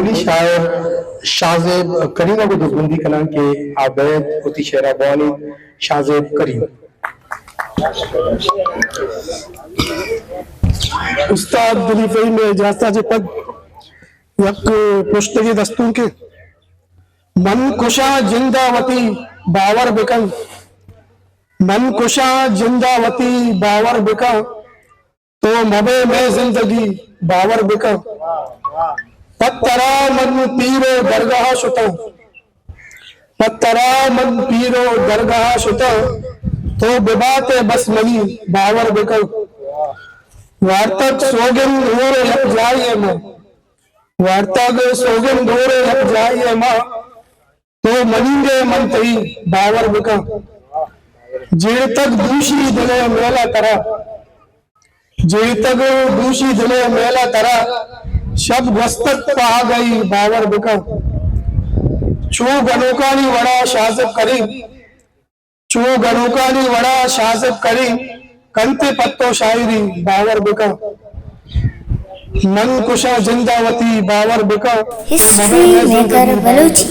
شاعر شاہ زیب کریم ءَ گوں دزبندی کناں کہ آ بئیت وتی شعر ءَ بوانیت۔ شاہ زیب کریم۔ استاد دلیپ رحیم ءِ اجازت ءَ چہ پد یک پرشتگے دستونک اِنت۔ من کشاں جند ءَ وتی، باور بکن۔ من کشاں جند ءَ وتی، باور بکن۔ تو مبے مئے زندگی، باور بکن۔ پہ ترا من پیر ءُ درگاہ ءَ شتاں۔ پہ ترا من پیر ءُ درگاہ ءَ شتاں۔ تو ببات ئے بس منی، باور بکن۔ وارتگ سوگند ہور ءُ یک جاہے ءَ ما۔ وارتگ سوگند ہور ءُ یک جاہے ءَ ما۔ تو منیگ ئے من تئی، باور بکن۔ جیڑتگ دوشی دل ءِ میل ءَ ترا۔ جیڑتگ دوشی دل ءِ میل ءَ ترا۔ شپ گوستگ پہ آگہی، باور بکن۔ چو گنوکانی وڑا شاہ زیب کریم۔ چو گنوکانی وڑا شاہ زیب کریم، کنت ئے پہ تو شاعری، باور بکن۔ من کشاں جند ءَ وتی، باور بکن۔ History maker Balochi.